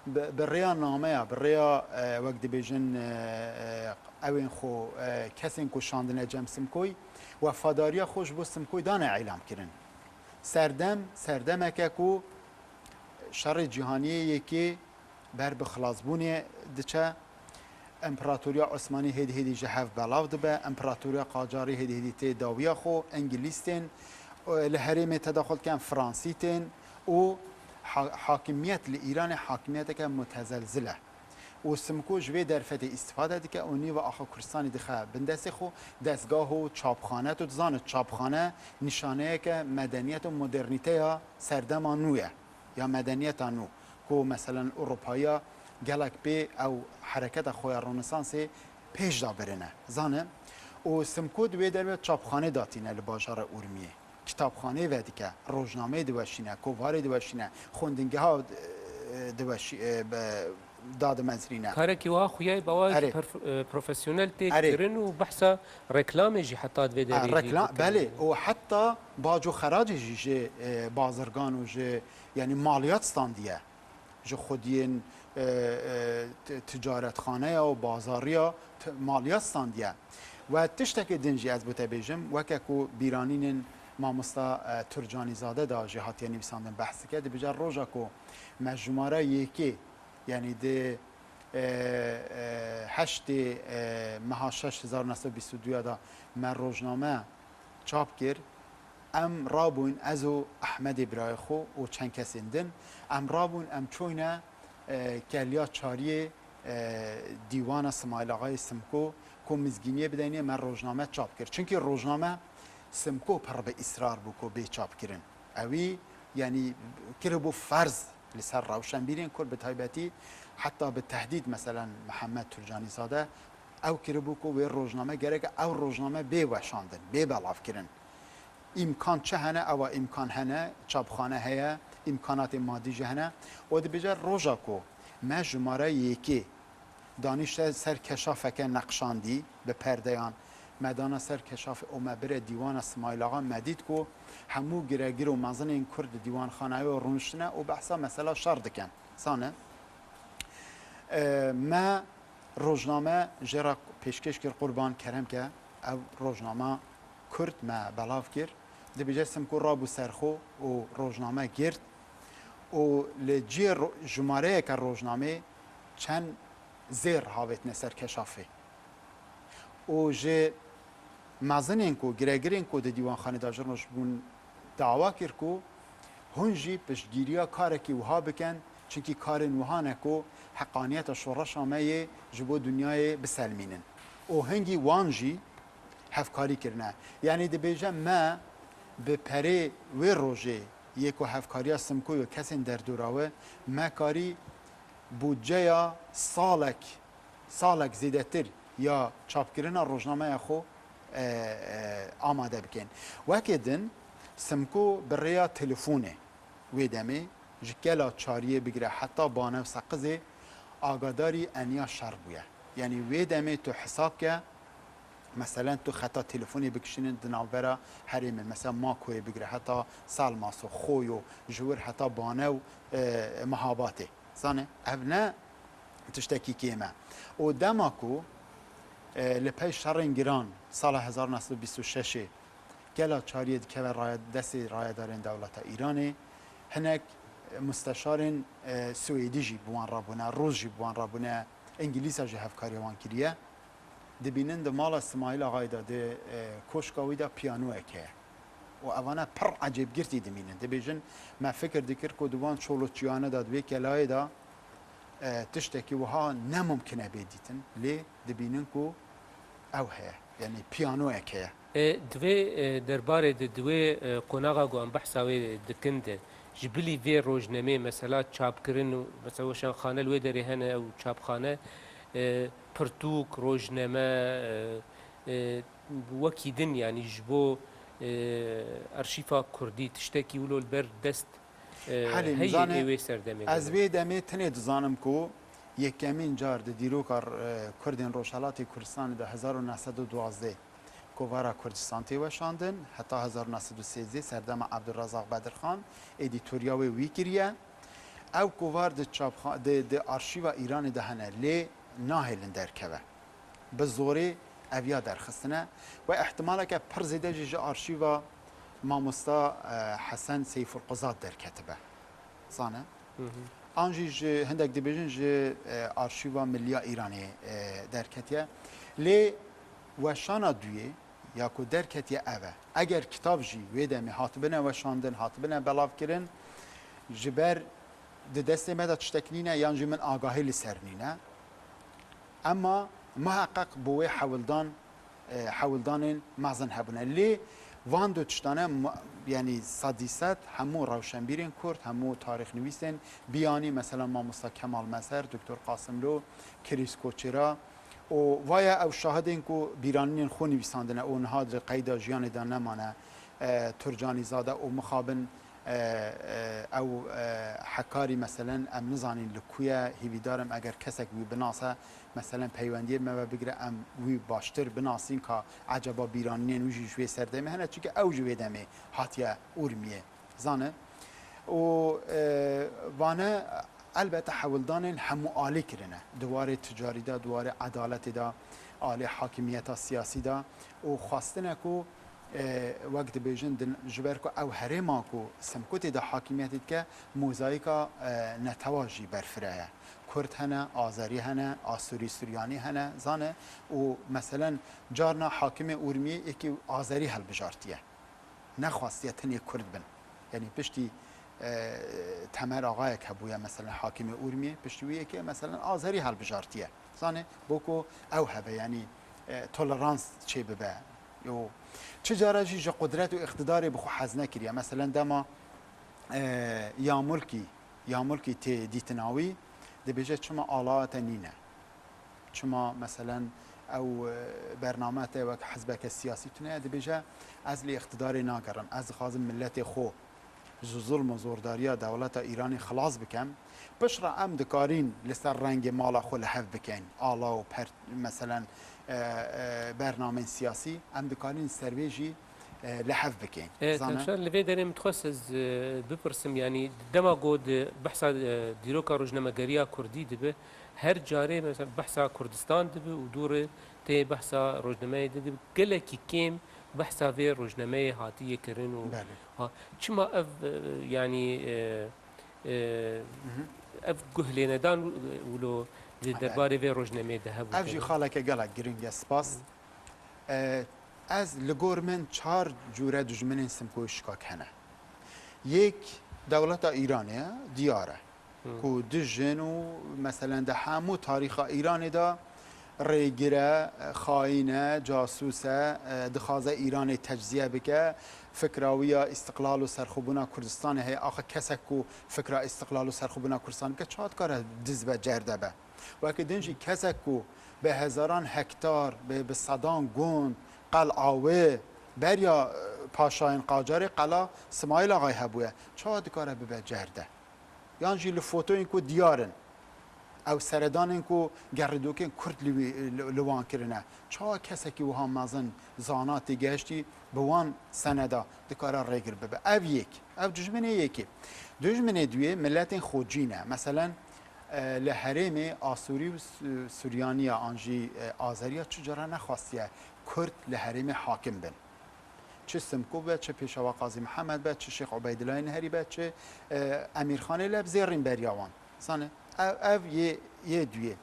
bi, bi rêya nameya, bi rêya, e, wek dibêjin, e, e, ewên xwe, e, kesên ku şandine cem Simkoyî, wefadariya xwe ji bo Simkoyî dane îlam kirin. Serdem, serdemeke ku şerê cîhaniyê yekê ber bi xilasbûnê diçe. Împeratoriya Osmanî hêdî hêdî ji hev belav dibe, Împeratoriya Qacarî hêdî hêdî tê dawiya xwe, Îngilîz tên, e, li herêmê tedaxul dikin, Fransî tên û ha-, hakimiyet li Îranê hakimiyeteke mutezelzil e. Û Simko ji vê derfetê îstifade dike û nîva axa Kurdistanê dixe bin destê xwe, dezgah û çapxane, tu dizanî çapxane nîşaneyeke medeniyet û modernîteya serdema nû ye, ya medeniyeta nû, ku meselen Ewropayiya gelek pê ew hereketa xwe ya Ronesansê pêş de birine. Zane, û Simko di wê derê çapxanê datîne li bajara Urmiyê. Kitapxaneyê vedike, rojnameyê diweşîne, kovarê diweşîne, xwendingeha, e, diweşî-, e, be-, dadimezrîne. Karekî wiha xuya ye, bi awayekî Erê. perf-, e, profesyonel tê Erê. kirin û behsa reklamê jî heta di vê A, derê jî reklam, dikirin. Belê, û heta bac û xeracê jî ji, e, bazirgan û ji, yanî maliyat standiye. Ji xwediyên, e, e, ti-, ticaretxaneya û bazariya ti-, maliyat standiye. We tiştekê din jî ez bo te bêjim, weke ku bîranînên mamosta, e, Turcanîzade de jî hatiye nivîsandin behs dike, dibêje roja ku me jumara yekê, yanî di, e, e, heştê, e, meha şeş hezar neh sed bîst û duya de me rojname çap kir, em rabûn, ez û Ehmedê birayê xwe û çend kesên din, em rabûn, em çûyne, e, keliya çariyê, e, dîwana Simayîl Axayê Simko, ku mizgîniyê bideyne, me rojname çap kir. Çimkî rojname Simko pir bi îsrar bû ku bê çapkirin. Ewî, yanî, kiribû ferz li ser rewşenbîrên Kurd, bi taybetî heta bi tehdîd, meselen, Mihemed Turcanîzade, ew kiribû ku wê rojname, gerek ew rojname bê weşandin, bê belavkirin. Îmkan çi hene? Ewa îmkan hene, çapxane heye, îmkanatê madî jî hene. Û dibêje, roja ku me jumare yekê danîşte ser keşafeke neqşandî bi perdeyan, me dana ser keşafê û me bire dîwana Simayîl Axa, me dît ku hemû giregir û mezinên Kurd di dîwanxanayê rûniştine û behsa mesela şer dikin. Zane, e, me rojname jê re pêşkêş kir, Qurban, kerem ke, ev rojnama Kurd me belav kir. Dibêje Simko rabû ser xwe û rojname girt û li cihê ro-, jimareyeke rojnamê çend zêr havêtine ser keşafê. Û ji mezinên ku, giregirên ku di dîwanxanê de ji roj bûn, dawa kir ku hûn jî piştgiriya karekî wiha bikin, çimkî karên wiha ne ku heqaniyeta şoreşa me yê ji bo dinyayê biselmînin. Û hingî wan jî hevkarî kirine. Yanî dibêje me bi perê wê rojê yê ku hevkariya Simko û kesên derdora we, me karî budceya salek, salek zêdetir ya çapkirina rojnameya xwe, e, e, amade bikin. Wekê din, Simko bi rêya telefonê wê demê ji Kela Çariyê bigire heta Bane û Seqizê agadarî eniya şer bûye. Yanî wê demê tu hesab ke, meselen tu xeta telefonê bikişînin di navbera herêmên, mesela Makoyê bigire heta Salmaso, Xoyo, ji wir heta Bane û, e, Mihabatê. Zanê, ev ne tiştekî kêm e. Û dema ku, e, li pey şerên giran sala hezar neh sed û bîst û şeşê Kela Çariyê dikeve raye-, destê rayedarên dewleta Îranê, hinek, e, musteşarên, e, Swêdî jî bi wan re bûne, Rûs jî bi wan re bûne, Îngilîza jî hevkariya wan kiriye. Dibînin di mala Simayîl Axayê de, di, e, koşka wî de piyanoyek heye. Û evane pir ecêbgirtî dimînin. Dibêjin, me fikir dikir ku di van çolo çiyane de, di vê kelayê de E, tiştekî wiha ne mumkin e bê dîtin, lê dibînin ku ew heye, yanî piyanoyek heye. E, di vê, e, derbarê de, di wê, e, qonaxa ku em behsa wê dikin de, ji bilî vê rojnemê, mesela çapkirin û mesela weşanxane li wê derê hene, ew çapxane, e, pirtûk, rojname, e, e, wekî din, yanî ji bo, e, arşîfa kurdî tiştekî wilo li ber dest, e, Helîm, heye zane, ê wê serdemê de? Ez vê demê tenê dizanim ku yekemîn car di dîroka, e, Kurdên Rojhelatê Kurdistanê de hezar û neh sed û duwazdeh kovara Kurdistan tê weşandin, heta hezar û neh sed û sêzdeh serdema Ebdulrezaq Bedirxan edîtoriya wê wî kiriye. Ew kovar di çapxa-, di, di arşîva Îranê de hene, lê nahêlin derkeve. Bi zorê ev ya derxistine. We ihtimaleke pir zêde jî ji arşîva mamosta, e, Hesen Seyfulquzat derketibe. Zane? Hı hı. An jî ji hindek dibêjin ji, e, arşîva Milliya Îranê, e, derketiye. Lê weşana duyê ya ku derketiye ev e. Eger kitav jî wê demê hatibine weşandin, hatibine belavkirin, ji ber di destê me de tiştek nîne yan jî min agahî li ser nîne. Emma muheqeq bo wê hewldan, e, hewldanên mezin hebûne. Lê van du tiştane, mu-, yanî sedî sed hemû rewşenbîrên Kurd, hemû tarîxnivîsên biyanî, mesela mamosta Kemal Mezher, Doktor Qasimlo, Kirîs Koçera û vaya ew şahidên ku bîranînên xwe nivîsandine û niha di qeyda jiyanê de nemane, e, Turcanîzade û mixabin, e, e, ew, e, Hekarî, meselen, em nizanîn li ku ye, hîvîdar im eger kesek wî binase, meselen, peywendiyê me ve bigire, em wî baştir binasîn ka eceba bîranînên wî jî ji wê serdemê hene, çunke ew ji wê demê hatiye Urmiyê. Zane? Û, e, vane elbette hewldanên hemû alî kirine. Di warê ticarî de, di warê edaletê de, alê hakimiyeta siyasî de û xwestine ku, e, wek dibêjin, din, ji ber ku ew herêma ku Simkutê de hakimiyetê dike, mozayîka, e, netewa jî berfireye. Kurd hene, Azerî hene, Asûrî Suryanî hene, zane û meselen carna hakimê Urmiyê yekî Azerî hilbijartiye. Nexwastiye tenê Kurd bin. Yanî piştî, e, Temer Axayek hebûye, meselen, hakimê Urmiyê, piştî wî yekê, meselen, Azerî helbijartiye. Zanê, bo ku ew hebe, yanî, e, tolerans çêbibe. Yo. Çi cara jî ji qudret û îqtidarê bi xwe hez nekiriye. Meselen, dema, e, Yamulkî, Yamulkî tê dîtina wî, dibêje, çima alaya te nîne? Çima, meselen, ew, e, bername te wek hizbeke siyasî tune ye? Dibêje, ez li îqtidarê nagerim, ez dixwazim miletê xwe ji zulm û zordariya dewleta Îranê xilas bikem. Piştre em dikarîn li ser rengê mala xwe li hev bikeyn. Ala û per-, meselen, e, e, bernameyên siyasî, em dikarîn ser vê jî, e, li hev bikên. E, Zane? Tevşar, li vê derê min dixwest ez, e, bipirsim, yanî dema ku di behsa, e, dîroka rojnamegeriya kurdî dibe, her carê mesela behsa Kurdistan dibe û dû re tê behsa rojnameyê dibe, gelekî kêm behsa vê rojnameyê hatiye kirin û Belê. ha, çima ev, e, yanî, e, e, Mhm. ev guhlênedan wilo di Belê. derbarê vê rojnameyê de hebû Ev jî tene? xaleke gelek giring e, spas. E, ez li gor min çar cûre dijminên Simkoyê Şikak hene. Yek dewleta Îranê ye, diyar e. Hı. Ku dijin û meselen di hemû tarîxa Îranê de rêgir e, xayîn e, casûs e, e, dixwaze Îranê tecziye bike. Fikra wî ya îstiqlal û serxwebûna Kurdistanê heye. Axa kesek ku fikra îstiqlal û serxwebûna Kurdistanê bike, çawa dikare diz be, cerde be? Weke din jî kesek ku bi hezaran hektar, bi, bi sedan gund, qel'a wê beriya, e, paşayên qacarê qela Simayîl Axayê hebûye, çawa dikare bibe cerde? Yan jî li fotoyên ku diyar in, ew seredanên ku gerîdokên Kurd li wî, li, li wan kirine, çawa kesekî wiha mezin zana têgehiştî bi wan seneda dikare rêgir bibe? Ev yek, ev dijminê yekê. Dijminê duyê miletên xwecî ne. Meselen, e, li herêmê Asûrî û Su-, Suryaniya an jî, e, Azeriya çi cara nexwastiye Kurd li herêmê hakim bin. Çi Simko be, çi Pêşewa Qazî Mihemed be, çi Şêx Ubeydullahê Neherî be, çi, e, Emîrxanê Lebzêrîn beriya wan. Zanî, ev, ev yê, yê duyê.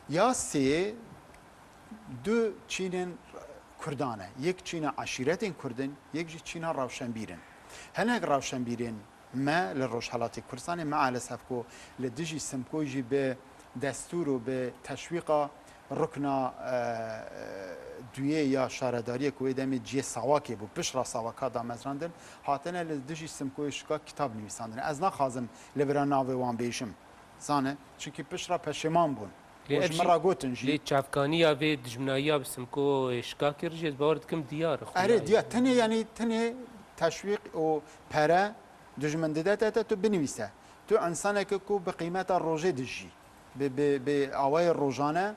Ya sê du çînên Kurdan e. Yek çîna eşîretên Kurd in, yek jî çîna rewşenbîr in. Hinek rewşenbîrên me li Rojhelatê Kurdistanê, mealesef ku li dijî Simkoyê jî bi destûr û bi teşwîqa rukna, e, e, duyê ya şaredariyê ku wê demê cihê Sawakê bû, pişt re Sawaka damezrandin, hatine li dijî Simkoyê Şikak kitab nivîsandine. Ez naxwazim li vira navê wan bêjim. Zane, çunkî pişt re peşêman bûn. Lê Û ev ji min jî, re gotin jî. Lê çavkaniya vê dijminayiya bi Simkoyê Şikakê re jî ez bawer dikim diyar e, Erê, xwedayê. Diya tenê, yanî tenê teşwîq û pere dijmin dide te, te tu binivîse. Tu însaneke ku bi qîmeta rojê dijî, bi, bi, bi awayê rojane,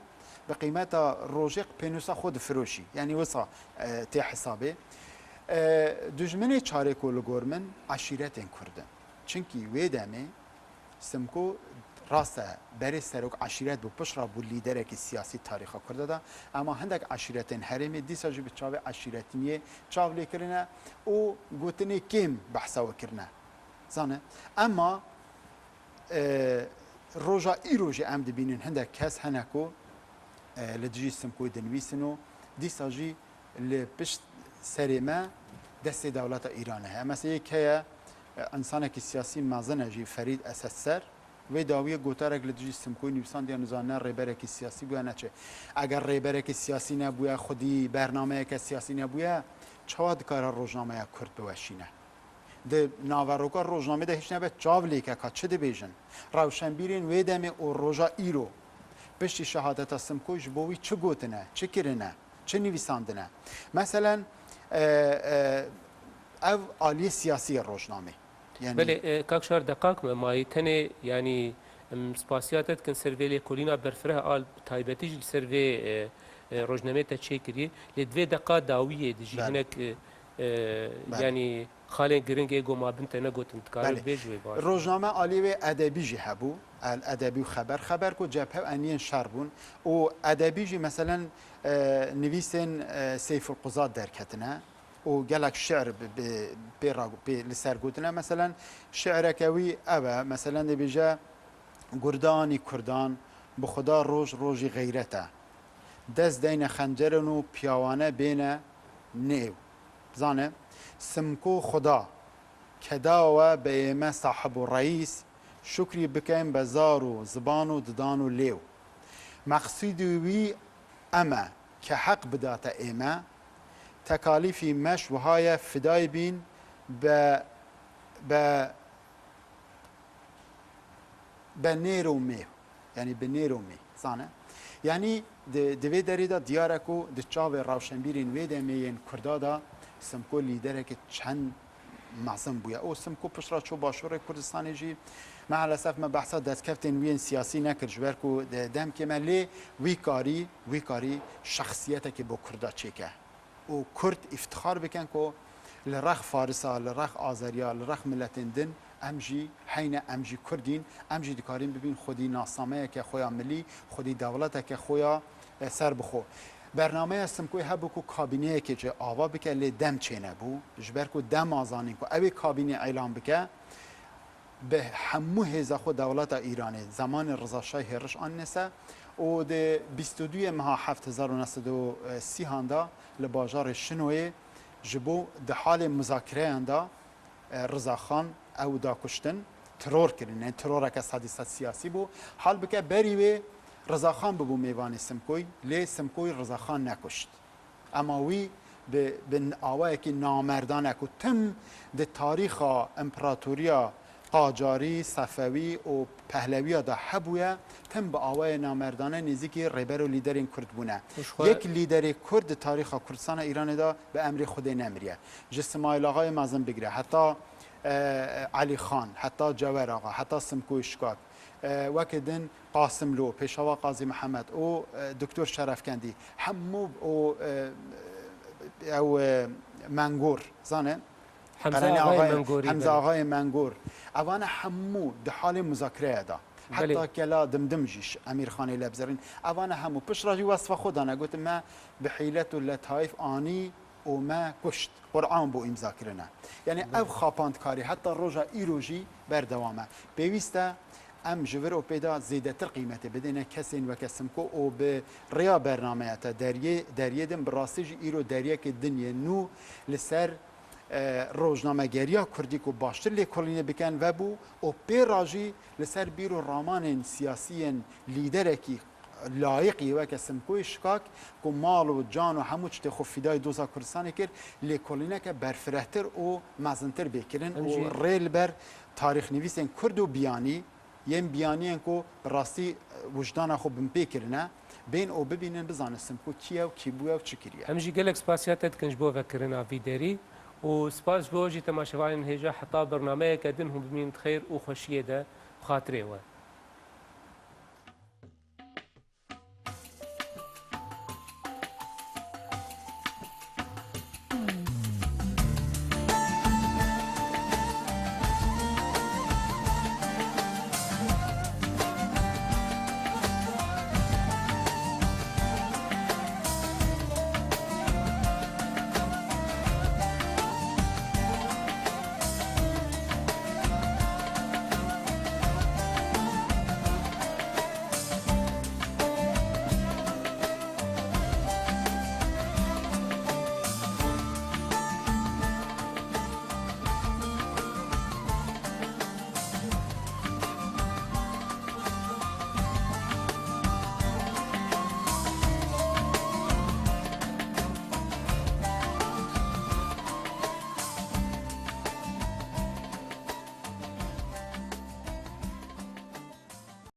bi qîmeta rojê pênûsa xwe difiroşî. Yanî wisa, e, tê hesabê. E, dijminê çarê ku li gor min eşîretên Kurd in. Çunkî wê demê Simko rast e, berê serok eşîret bû, pişt re bû lîderekî siyasî tarîxa Kurda de, ema hindek eşîretên herêmê dîsa jî bi çavê eşîretîniyê çav lê kirine û gotinê kêm behsa we kirine. Zane, ema, e, roja îro jî em dibînin hindek kes hene ku, e, li dijî Simkoyê dinivîsin û dîsa jî li pişt serê me destê dewleta Îranê heye. Mesela yek heye, e, însanekî siyasî mezin e jî, Ferîd Esedser, wê dawiyê gotarek li dijî Simkoyê nivîsandiye, nizane rêberekî siyasî bûye ne çi. Eger rêberekî siyasî nebûye, xwedî bernameyeke siyasî nebûye, çawa dikare rojnameya Kurd biweşîne? Di naveroka rojnamê de hîç nebe çav lêke ka çi dibêjin. Rewşenbîrên wê demê û roja îro piştî şehadeta Simkoyê ji bo wî çi gotine, çi kirine, çi nivîsandine? Meselen, e, e, ev aliyê siyasî ye rojnamê. Yanî Belê, e, kak Şar, deqak me mayî tenê, yanî, em spasiya te dikin ser vê lêkolîna berfireh a, bi taybetî jî li ser vê, e, e, rojnamê te çêkirî. Lê di vê deqa dawiyê de jî Belê. hinek, e, e, Belê. yanî xalên giring ê ku ma bin te negotin, dikarî Belê. bêjî wê baş. Rojname aliyê wê edebî jî hebû. El Edebî û Xeber. Xeber ku cephe û eniyên şer bûn û edebî jî meselen, e, nivîsên, e, Seyful Quzat derketine û gelek şi'r bi, bi, pê ra, pê li ser gotine. Meselen şi'reke wî ev e, meselen dibêje: Gurdanî kurdan, bi xuda roj rojî xeyret e. Dest deyne xencerin û piyawane bêne nêw. Zane, Simko xuda, keda we be ême sahib û reîs, şukrî bikeyn be zar û ziban û didan û lêw. Meqsîdî wî em e ke heq bidate ême, tekalîfî me ji wiha ye fidayî bîn be, be, be nêr û mêh. Yanî bi nêr û mêh, zane. Yanî di, di vê derê de diyar e ku di çavê rewşenbîrên wê demê yên Kurda de Simko lîderekî çend mezin bûye. Û Simko pişt re çû Başûrê Kurdistanê jî, meelesef me behsa destkeftên wî yên siyasî nekir, ji ber ku de-, demkê me lê wî karî, wî karî şexsiyetekî bo Kurda çêke. Û Kurd îftixar bikin ku li rex Farisa, li rex Azeriya, li rex miletên din em jî heyne, em jî Kurd în, em jî dikarîn bibîn xwedî nasnameyeke xwe ya milî, xwedî dewleteke xwe ya, e, serbixwe. Bernameya Simkoyê hebû ku kabîneyekê jî ava bike, lê dem çênebû. Ji ber ku dema zanîn ku ew ê kabînê îlan bike, bi hemû hêza xwe dewleta Îranê zemanê Riza Şahê hêriş anîne ser û di bîst û duyê meha heft hezar û neh sed û sî han de li bajarê Şinoyê ji bo di halê muzakireyan de, e, Riza Xan ew da kuştin, teror kirin. Yanî teroreke sedî sed siyasî bû. Hal bike berî wê Riza Xan bibû mêvanê Simkoyê, lê Simkoyê Riza Xan nekuşt. Ema wî bi, bi awayekî namerdane ku tim di tarîxa împeratoriya Qacarî, Sefewî û Pehlewiya de hebûye, tim bi awayê namerdane nêzîkî rêber û lîderên Kurd bûne. Û ji xwe Yek lîderê Kurd di tarîxa Kurdistana Îranê de bi emrê Xwedê nemiriye. Ji Simayîl Axayê mezin bigire heta, e, Elî Xan, heta Cewer Axa, heta Simkoyê Şikak, e, weke din Qasimlo, Pêşewa Qazî Mihemed û, e, Doktor Şerefkendî, hemû û, e, ew, e, Mengor, zane? Hemza Qerenî Axayê Axayê, Mengorî, Hemza belê. Axayê Mengor. Evane hemû di halê muzakireya de. Belê. Heta Kela Dimdim jî, Emîr Xanê Lebzerîn. Evane hemû. Pişt re jî wesfa xwe dane. Gotin me bi hîlet û letayîf anî û me kuşt. Quran bû îmza kirine. Yanî Belê. ev xapandkarî heta roja îro jî berdewam e. Pêwîst e em ji vir û pê de zêdetir qîmetê bidêne kesên weke Simko û bi rêya bernameya te deriyê, deriyê din bi rastî jî îro deriyekê din yê nû li ser e, rojnamegeriya kurdî ku baştir lêkolînê bikin vebû û pê re jî li ser bîr û ramanên siyasiyên lîderekî layîqî weke Simkoyê Şikak ku mal û can û hemû tiştê xwe fîdayê doza Kurdistanê kir, lêkolîneke berfirehtir û mezintir bê kirin û rê li ber tarîxnivîsên kurd û biyanî yên biyaniyên ku bi rastî, e, wijdana xwe binpê kirine, bên û bibînin, bizanin Simko kî ye û kî bûye û çi kiriye. Em jî gelek spasiya te dikin ji bo vekirina vî derî û spas ji bo jî temaşevanên hêja heta bernameyeke din hûn bimînin di xêr û xweşiyê de, bi xatirê we.